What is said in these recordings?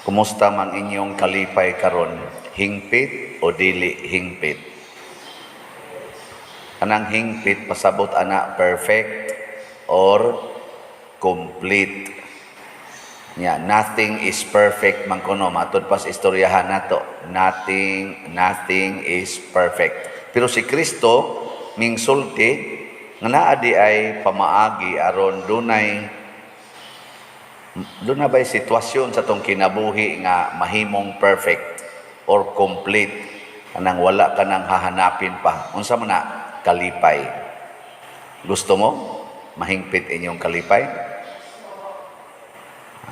Kumusta man inyong kalipay karon? Hingpit o dili hingpit? Kanang hingpit, pasabot ana, perfect or complete. Nya, nothing is perfect man kuno, matud pas istoryahan nato. Nothing, nothing is perfect. Pero si Kristo mingsulti nga naa di ay pamaagi aron duna bay sitwasyon sa atong kinabuhi nga mahimong perfect or complete, kanang wala ka nang hahanapin pa. Unsa man na? Kalipay. Gusto mo mahingpit inyong kalipay?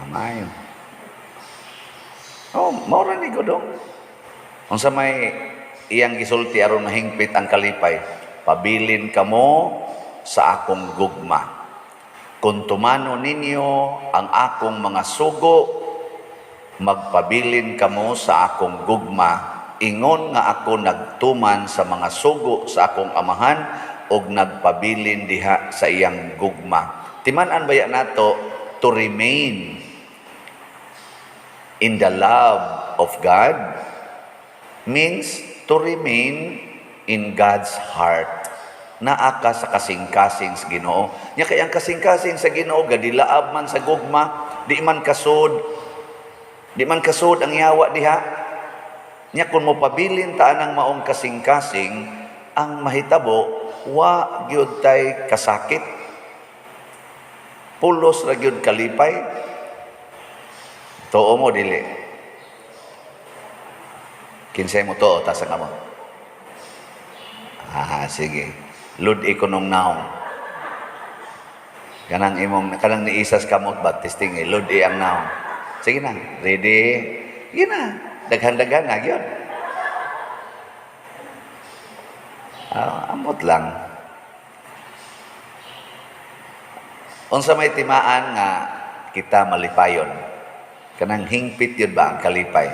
Maayo. Oh, mao ra ni gudong. Unsa may iyang gisulti aron mahingpit ang kalipay? "Pabilin kamo sa akong gugma. Kung tumanon ninyo ang akong mga sugo, magpabilin kamo sa akong gugma, ingon nga ako nagtuman sa mga sugo sa akong Amahan ug nagpabilin diha sa iyang gugma." Timan-an baya nato, to remain in the love of God means to remain in God's heart. Naa ka sa kasing-kasing sa Ginoo. Nya kay ang kasing-kasing sa Ginoo gadilaab man sa gugma, di man kasud. Di man kasud ang yawa diha. Nya kung mopabilin ta anang maong kasing-kasing, ang mahitabo, wa gyud tay kasakit. Pulos ra gyud kalipay. Tuo mo, dili? Kinsay mo tuo, taas ang kamot. Ah, sige. Lud-i ko nung naong. Kanang imong kanang niisas kamot ba, testing eh, lud-i ang naong. Sige na, ready? Sige na. Daghan-daghan na gyud. Ah, amot lang. Unsa may timaan nga kita malipayon? Kanang hingpit yun ba ang kalipay?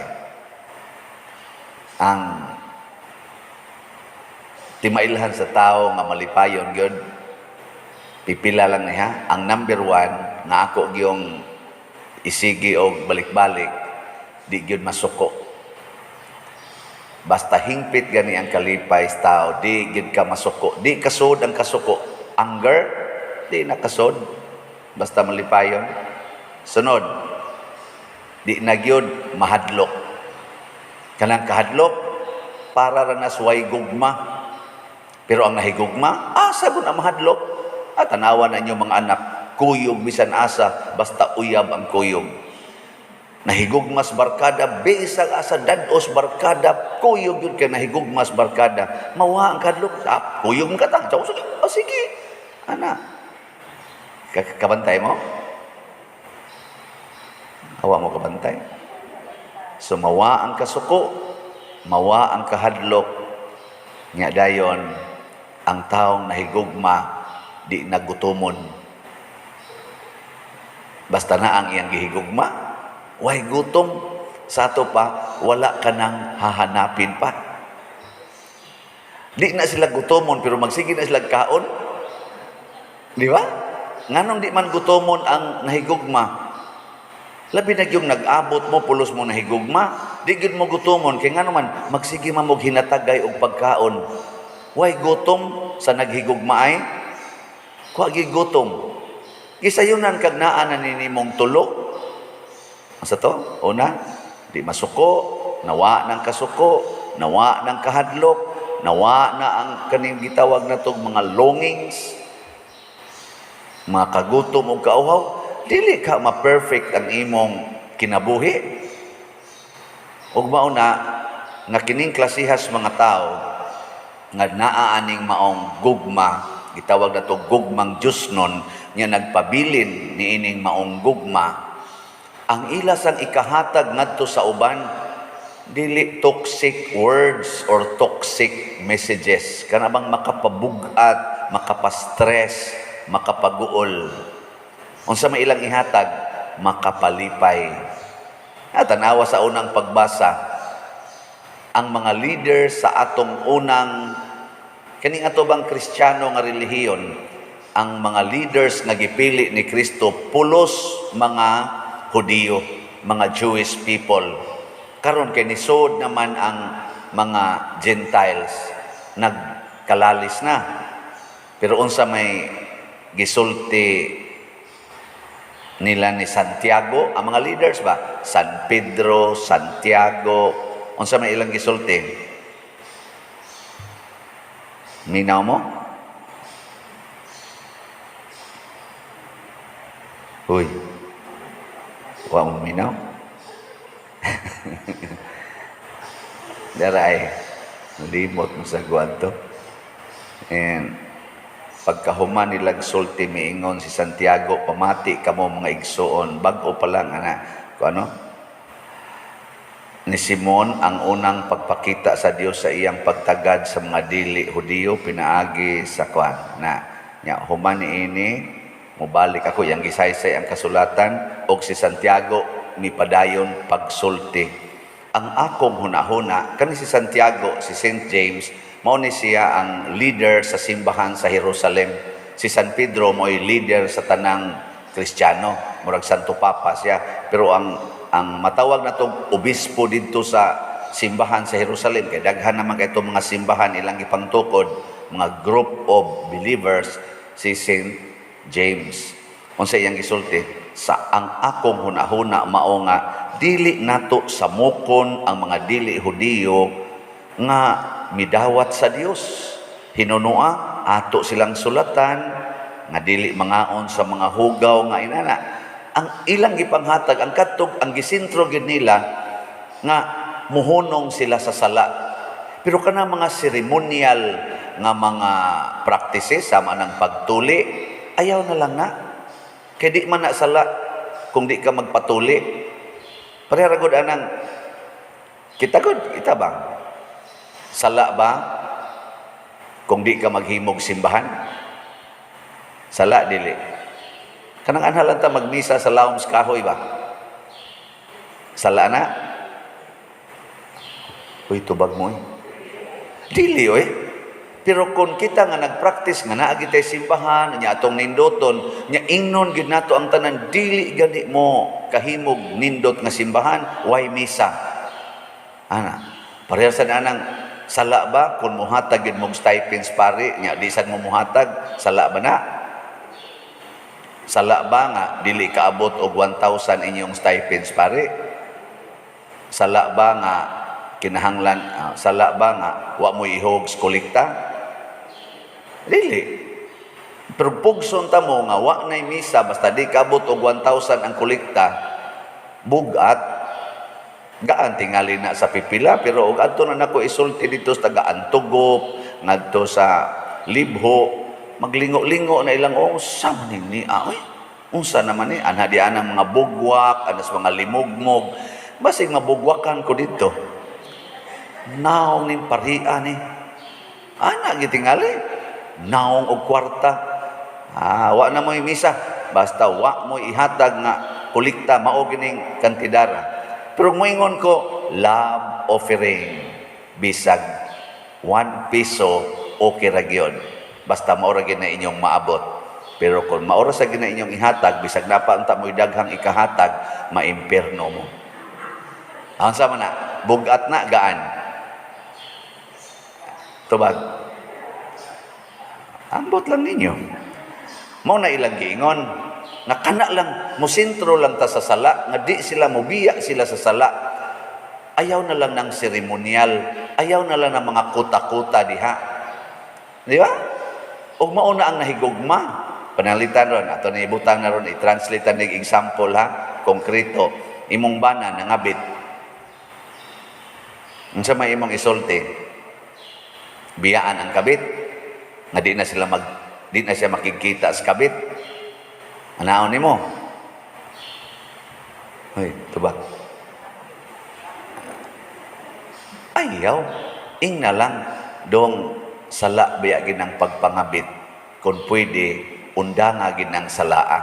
Ang timailhan sa tao nga malipayon gyud, pipila lang niya. Ang number one nga ako gyung isigi og balik-balik, di gyud masuko. Basta hingpit gani ang kalipay sa tao, di gyud ka masuko. Di kasud ang kasuko. Anger, di na kasud. Basta malipayon. Sunod, di na gyud mahadlok. Kanang kahadlok, para ra na suway gugma. Pero ang nahigugma, asa gud ang mahadlok? At tanawa na inyong mga anak, kuyog bisan asa, basta uyab ang kuyog. Nahigugmas barkada, bisag asa dados barkada, kuyog yun kay nahigugmas barkada. Mawa ang kadlok, ah, kuyog mo ka ta. Sige, oh, sige. Ana, kabantay mo? Awa mo kabantay. So mawa ang kasuko, mawa ang kahadlok, nya dayon ang taong nahigugma di nagutomon. Basta na ang iyang gihigugma, way gutom. Sa ato pa, wala ka nang hahanapin pa. Di na sila gutomon, pero magsige na sila kaon. Di ba? Nganong di man gutomon ang nahigugma? Labi na yung nag-abot mo, pulos mo nahigugma, di gyud mo gutomon, kay ngano man, magsige man mo hinatagay og pagkaon. Way gutom sa naghigugma ay? Kuha gyud gutom. Gisayunan kag naa na nimong tulo. Asa to? Una, di masuko, nawa ng kasuko, nawa ng kahadlok, nawa na ang kaning gitawag na tog mga longings, mga kagutom o kauhaw. Dili ka ma-perfect ang imong kinabuhi. Ug mao na nga kining klasihas mga tao nga naa aning maong gugma, gitawag nato gugmang Diyosnon, nga nagpabilin niining maong gugma, ang ilasang ikahatag ngadto sa uban dili toxic words or toxic messages, kana bang makapabug-at, makapastress, makapaguol. Unsa may ilang ihatag? Makapalipay. At tanawa sa unang pagbasa, ang mga leader sa atong unang kaning ato bang Kristiyano nga relihiyon, ang mga leaders nga gipili ni Kristo pulos mga Hudiyo. mga Jewish people. Karon kay nisod naman ang mga Gentiles, nagkalalis na. Pero unsa may gisulti nila ni Santiago, ang mga leaders ba? San Pedro, Santiago, unsa may ilang gisulti? Minaw mo? Uy, wa mo minaw? Daray, limot mo sa guwanto. And pagkahuman nilang sulti, miingon si Santiago, "Pamati kamo, mga igsuon," bag-o pa lang ana ko ano ni Simon ang unang pagpakita sa Dios sa iyang pagtagad sa mga dili Hudiyo pinaagi sa kuan na nya. Human niini, mobalik ako, yang gisaysay ang kasulatan og si Santiago mipadayon pagsulti. "Ang akong hunahuna," kani si Santiago, si Saint James, mao ni siya ang leader sa simbahan sa Jerusalem. Si San Pedro mo'y leader sa tanang Kristiyano, murag Santo Papa siya. Pero ang matawag natong obispo didto sa simbahan sa Jerusalem, kay daghan naman kay mga simbahan ilang ipangtukod, mga group of believers, si Saint James. Unsa iyang gisulti? "Sa ang akong hunahuna mao nga dili nato samukon ang mga dili Hudiyo nga midawat sa Dios. Hinunua ato silang sulatan nga dili mangaon sa mga hugaw nga inana." Ang ilang gipanghatag, ang katog ang gisentro gid nila nga muhunong sila sa sala. Pero kana mga ceremonial nga mga practices sama ng pagtuli, ayaw na lang na. Kay di man na sala kung di ka magpatuli. Pareha ra gud anang kita gud, kita ba? Sala ba kung di ka maghimog simbahan? Sala, dili? Kanang anhalan ta magmisa sa lawom sa kahoy ba? Sala na? Uy, tubag mo eh. Dili oy. Pero kung kita nga nagpractice nga naa gid tay simbahan nya atong nindoton nya ingnon gid nato ang tanan, dili gani mo kahimog nindot nga simbahan, way misa. Ana, parehas sa anang sala ba kung muhatag gid mong stipends pare nya di sad mo muhatag, sala ba na? Sala ba nga dili kaabot og 1,000 inyong stipends pare? Sala ba nga kinahanglan sala ba nga wa mo ihog sa kolekta? Dili. Pero pugson ta mo nga wa nay misa basta di kaabot og 1,000 ang kolekta, bugat gaan tingali na sa pipila. Pero og adto na nako isulti dito sa taga-Antugop ngadto sa Libho, maglingo-lingo na ilang, "Oh, unsa man ni oy, unsa naman ni anha di anang mga bugwak, anas mga limugmog, basig mabugwakan ko dito, naong ning paria ni ana." Gitingali naong og kwarta, wa na mo'y misa basta wa mo ihatag nga kolekta mao gining kantidara. Pero moingon ko, love offering, bisag 1 piso, okay ra gyud basta mao ra gyud na inyong maabot. Pero kung mao ra sa gyud na inyong ihatag, bisag napa unta mo'y daghang ikahatag, maimpierno mo. Ang sama na, bugat na, gaan? Tubag. Ambot lang ninyo. Mao na ilang giingon nga kana lang mo sentro lang ta sa sala, nga di sila mobiya sila sa sala. Ayaw na lang ng seremonial, ayaw na lang ng mga kuta-kuta diha. Di ba? Ug mao na ang nahigugma. Panalitan ron, ato na ibutang na ron, i-translate ang example ha, konkreto. Imong bana nangabit. Unsa may imong isulti? Biyaan ang kabit. Nga di na siya makikita sa kabit. Anaon nimo? Hoy, tubag. Ayaw. Ing na lang dong sala biya ginang pagpangabit. Kung pwede, undanga ginang salaa.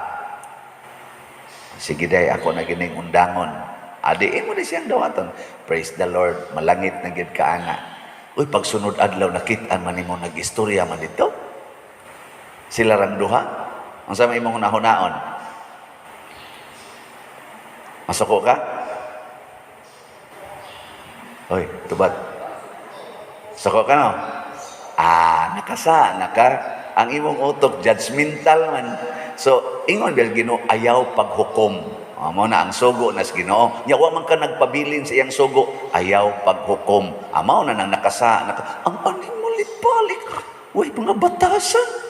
Sige day, ako na gining undangon. Adi, imo di siyang dawaton. Praise the Lord, malangit na gid ka ana. Uy, pagsunod adlaw nakit-an man nimo nag-istorya man dito. Sila rang duha. Ang sa may imong hunahunaon? Masuko ka? Oy, tubat. Sako ka, no? Ah, nakasa, naka. Ang imong utok, judgmental man. So, ingon bil Ginoo, ayaw paghukom. Ah, mao na ang sugo na sa Ginoo. Nya wa man ka nagpabilin sa iyang sugo, ayaw paghukom. Ah, mao na nang nakasa, naka, ang aning malipalik. Uy, mga batasan.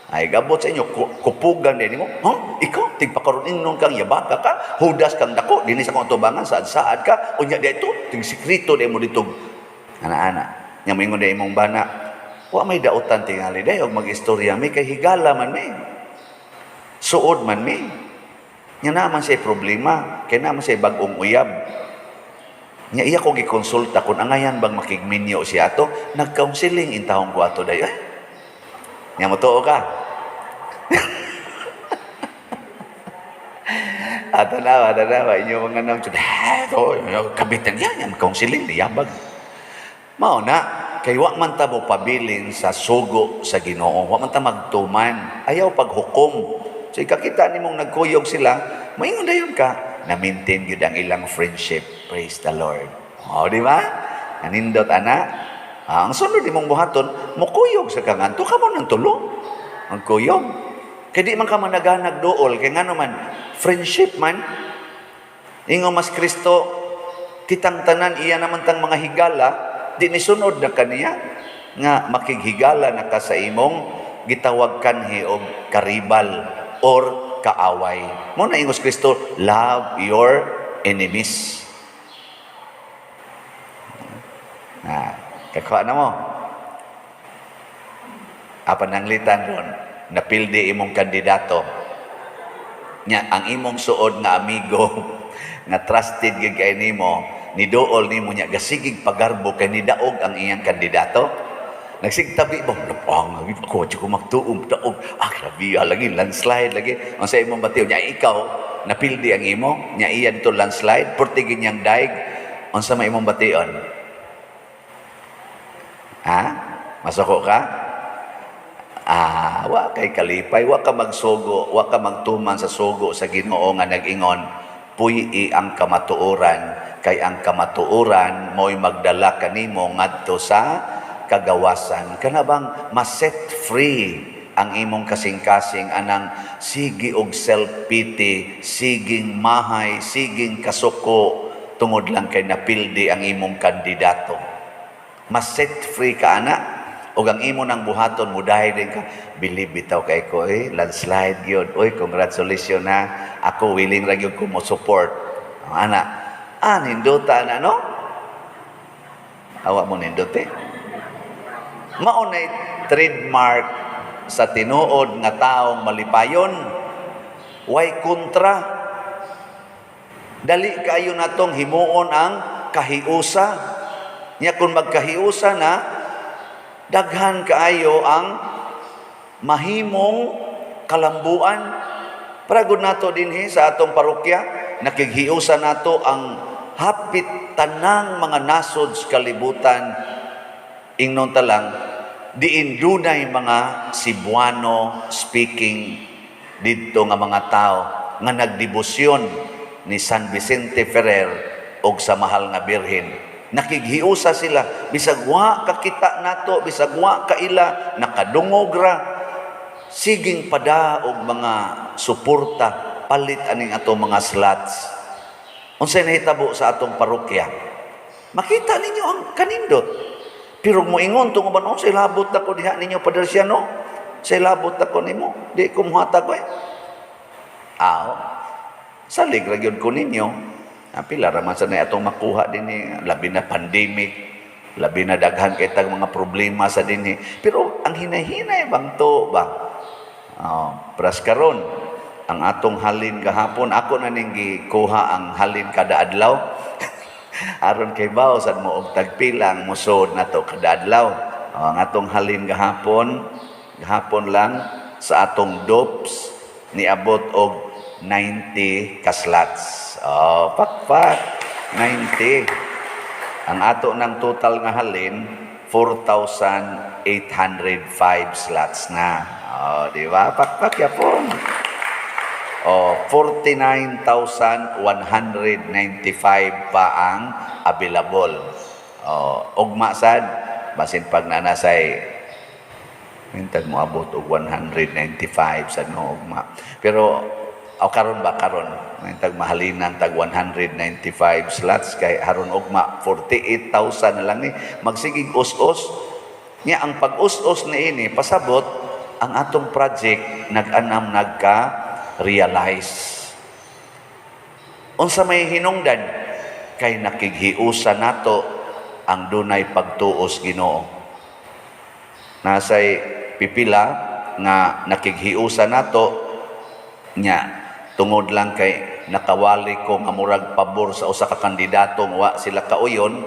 Ay, gabot sa inyo, kupugan din mo. Huh? Ikaw, tigpakaroon ingnon kang yabaka ka, hudas kang dako, dinhi sa akong atubangan, saad-saad ka, unya di ito, tig sikreto di mo dito. Ana-ana. Nya moingon di imong bana, wa may dautan tingali day og mag-istorya mi kay higala man mi. Suod man mi. Nya naman siya problema, kay naman siya bag-ong uyab. Nya iya ko gikonsulta kung angayan bang makigminyo siya ato, nag-counseling intawon ko ato day. Ay, nya mo tuo ka. Ato na, ato na, inyo mga nang to, kabitan niya, nya counseling yabag. Mao na, kay wa man ta mo pabilin sa sugo sa Ginoo, wa man ta magtuman, ayaw paghukom. So ikakita nimong nagkuyog sila, maingon dayon ka, na-maintain gyud ang ilang friendship. Praise the Lord. O, di ba? Nanindot ana. Ah, ang sunod nimong buhaton, mukuyog sa kanganto ka mo ng tulo. Ang kuyog. Kay di man ka managanag duol, kay ngano man, friendship man. Ingon mas Kristo, kitang tanan iya naman tang mga higala, di ni sunod na kaniya nga makighigala na ka sa imong gitawag kanhi og karibal or kaaway. Mo na ingos Kristo, love your enemies. Na, kakuha na mo. Apan nanglitan ron, napildi imong kandidato. Nya ang imong suod nga amigo nga trusted gyud kay nimo, niduol nimo nya gasigig pagarbo kay nidaog ang iyang kandidato. Nagsigtabi ba? Lapang, ako, di ko magtuom, daog. Ah, grabe, ah, lagi, landslide, lagi. Ang sa imong batiw, nya ikaw, napildi ang imo, nya iya dito landslide, purtigin niyang daig. Unsa may imong bation? Ha? Masuko ka? Ah, wa kay kalipay, wa ka magsugo, wa ka magtuman sa sugo sa Ginoo nga nag-ingon, puy-i ang kamatuoran, kay ang kamatuoran mo'y magdala kanimo ngadto sa kagawasan. Kana bang ma-set free ang imong kasing-kasing anang sige og self-pity, siging mahay, siging kasuko, tungod lang kay napildi ang imong kandidato. Ma-set free ka ana, og ang imo nang buhaton mudahay din ka, believe bitaw kay ko, eh, landslide gyud. Oy, congratulations na. Ako willing ra gyud ko mo support. Ana, ah, nindota na, no? Awa mo nindot eh. Mao na trademark sa tinuod nga taong malipayon. Way kontra. Dali kayo natong himuon ang kahiusa. Nya kung magkahiusa na, daghan kaayo ang mahimong kalambuan. Para gud nato dinhi sa atong parokya, nakighiusa nato ang hapit tanang mga nasod sa kalibutan. Ingnon ta lang, diin dunay mga Cebuano speaking didto nga mga tao nga nagdebosyon ni San Vicente Ferrer og sa Mahal nga Birhen. Nakighiusa sila, bisag wa kakita nato, bisag wa kaila, nakadungog ra, siging pada og mga suporta, palit aning atong mga slots. Unsay nahitabo sa atong parokya? Makita ninyo ang kanindot. Pero moingon tungod ba, unsay labot ako diha ninyo, Padre Siano? Unsay labot ako nimo? Di ko muhatag eh. Aw, salig ra gyud ko ninyo. Pila ra man sa na atong makuha dinhi, labi na pandemic, labi na daghan kay tag mga problema sa dinhi. Pero ang hinay-hinay bang to ba? Oh, pras karon ang atong halin gahapon, ako na ning gikuha ang halin kada adlaw. Aron kay bawo sad mo og tagpilang musod nato kada adlaw. Oh, ang atong halin gahapon, gahapon lang sa atong dopes niabot og 90 ka slots. Oh, pakpak 90. Ang ato ng total nga halin 4,805 slots na. Oh, di ba? Pakpak yapon. Oh, 49,195 pa ang available. Oh, ugma sad, basin pag nanasay mintag moabot og 195 sa, no, ugma. Pero aw karon ba, karon mintag mahalinan tag 195 slots kay haron ugma 48,000 na lang ni magsigig us-us nya. Ang pag-us-us ni ini pasabot ang atong project nag-anam, nagka realize. Unsa may hinungdan? Kay nakighiusa nato ang dunay pagtuos Ginoo. Nasay pipila nga nakighiusa nato nya tungod lang kay nakawali ko nga murag pabor sa usa ka kandidato nga wa sila kauyon,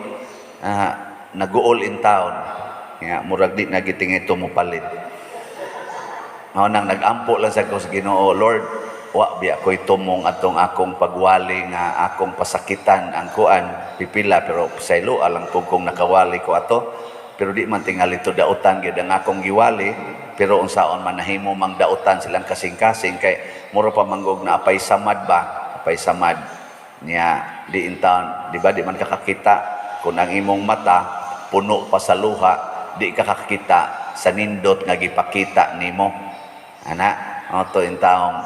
naguol in town nga murag di na gitingito mo palit. Mao nang nag-ampo lang sa ko sa Ginoo, "Lord, wa biya ko'y tumong atong akong pagwali nga akong pasakitan ang kuan pipila, pero saylo alang po kung nakawali ko ato." Pero di man tingali to dautan gyud ang akong giwali, pero unsaon man, nahimo mang dautan silang kasing-kasing kay mura pa manggog na apay samad ba, apay samad niya. Di in town, di ba, di man kakakita kung ang imong mata puno pa sa luha, di ka kakakita sa nindot nga gipakita nimo ana. Ato in taong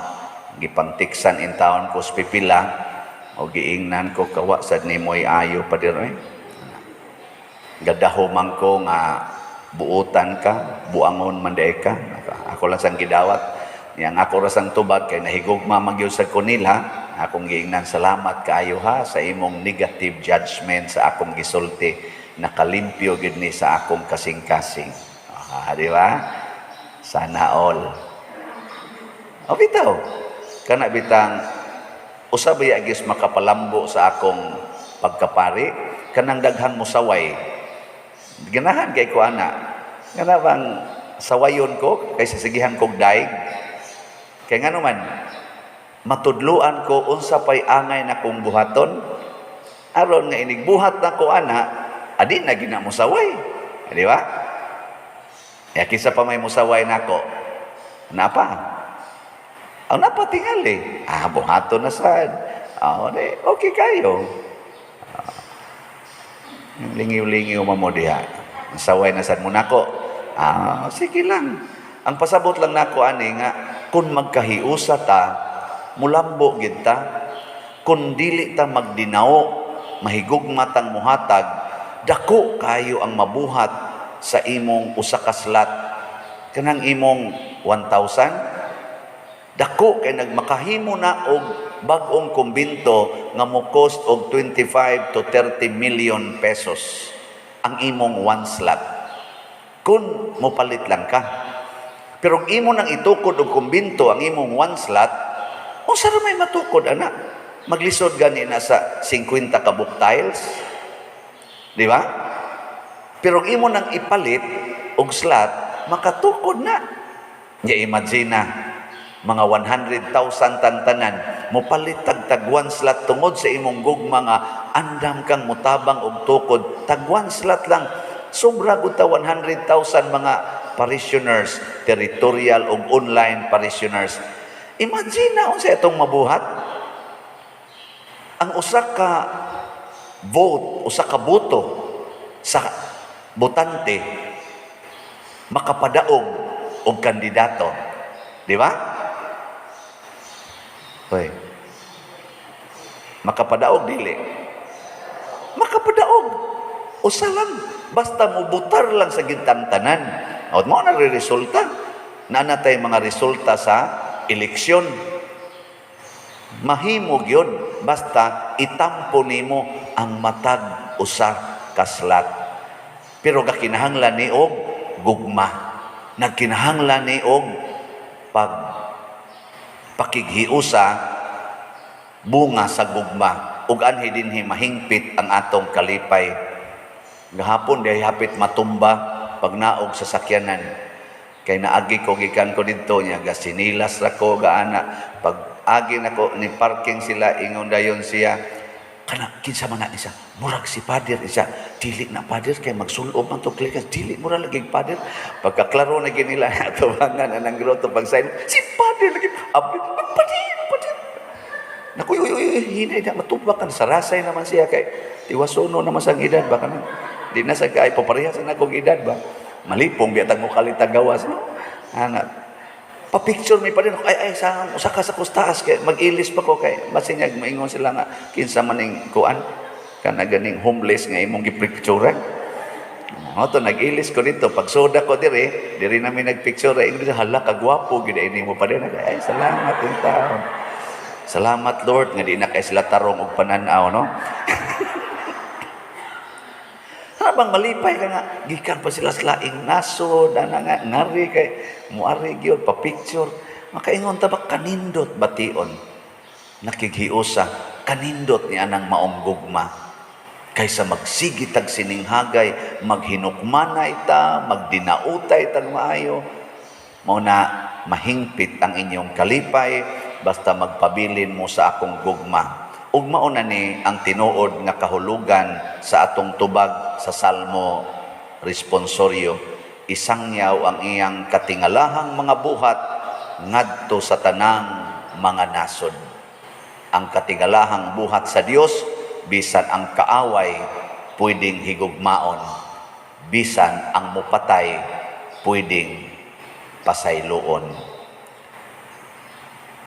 gipangtiksan in taon ko sa pipila o giingnan ko, "Kawa sad nimoy ayo pa dir eh." Gadaho man ko nga buutan ka, buangon man diay ka. Ako lang sang gidawat. Yang ako ra sang tubag kay nahigugma man gyud sa kunila. Akong giingnan, "Salamat kaayo ha sa imong negative judgment sa akong gisulti. Nakalimpyo gid ni sa akong kasing-kasing." Ah, di ba? Sana all. O bitaw. Kana bitang usab ba gyud makapalambo sa akong pagkapari kanang daghan mo saway. Ganahan kay ko ana. Ngana bang sawayon ko kaysa sigihan kog daig. Kay ngano man matudluan ko unsa pay angay na kong buhaton aron nga inigbuhat na ko ana, adi na gina mo saway. Di ba? Ya kinsa pa may musaway nako? Napa? Ang napatingali. Ah, buhaton na sad. Ah, di, okay kayo. Ah, lingiw-lingiw mo diha. Saway na sad mo nako. Ah, sige lang. Ang pasabot lang nako ani nga kung magkahiusa ta, mulambo gid ta. Kung dili ta magdinao, mahigugma tang muhatag, dako kayo ang mabuhat sa imong usa ka slot. Kanang imong 1,000, dako kay nagmakahimo na og bag-ong kumbinto nga mo cost og 25 to 30 million pesos ang imong one slot. Kung mopalit lang ka. Pero kung imo nang itukod og kumbinto ang imong one slot, unsa ra may matukod ana? Maglisod gani na sa 50 ka book tiles. Di ba? Pero kung imo nang ipalit og slot, makatukod na. Ya imagine na, mga 100,000 tantanan, mopalit tag tag one slot tungod sa imong gugma nga andam kang mutabang og tukod, tag one slot lang. Sobra gud ta 100,000 mga parishioners, territorial ug online parishioners. Imagine na unsa itong mabuhat. Ang usa ka vote, usa ka boto sa botante makapadaog og kandidato. Di ba? Hoy. Makapadaog, dili? Makapadaog. Usa lang. Basta mubutar lang sa gintantanan. O mo na resulta. Naa natay mga resulta sa eleksyon. Mahimo gyud basta itampo nimo ang matag usa ka slot. Pero gakinahanglan ni og gugma. Nagkinahanglan ni og pag pakighiusa, bunga sa gugma, ug anhi dinhi mahingpit ang atong kalipay. Gahapon diay hapit matumba pag naog sa sakyanan. Kay naagi ko gikan ko didto niya, gasinilas ra ko gaana. Pag agi nako ni parking sila, ingon dayon siya, "Kana kinsa man na isa? Murag si Father isa." "Dili na Father kay magsulob man to klikas." "Dili, mura lagi Father." Pagkaklaro na gid nila atubangan anang groto, pag sign, "Si Father lagi." Abi, "Father, Father." Naku, uy, uy, uy, hinay na, matumba ka. Sa rasay naman siya kay tiwasuno naman sa edad baka na. Di na sa kay paparehas na akong edad ba. Malipong biya tag mo kalitag gawas, no. Ana. Pa-picture mi pa din. Ay ay, sa usa ka sa kustaas kay mag-ilis pa ko kay masinyag maingon sila nga kinsa man ning kuan kana ganing homeless nga imong gipicturean. Mao to nag-ilis ko dito pagsuda ko diri, diri nami nagpicture. Ingon siya, "Hala, kagwapo gid ini mo pa din." Ay, salamat taon. Salamat, Lord, nga di na kay sila tarong og pananaw, no? Habang malipay ka nga, gikan pa sila sa laing nasod, ana nga, ngari kay, muari gyud, pa-picture. Makaingon ta ba, kanindot bation? Nakighiusa, kanindot ni anang maong gugma. Kaysa magsige tag sininghagay, maghinukmanay ta, magdinautay tag maayo. Mao na mahingpit ang inyong kalipay, basta magpabilin mo sa akong gugma. Ug mao na ni ang tinuod nga kahulugan sa atong tubag sa Salmo responsoryo. Isangyaw ang iyang katingalahang mga buhat ngadto sa tanang mga nasod. Ang katingalahang buhat sa Dios, bisan ang kaaway pwedeng higugmaon, bisan ang mupatay pwedeng pasayloon.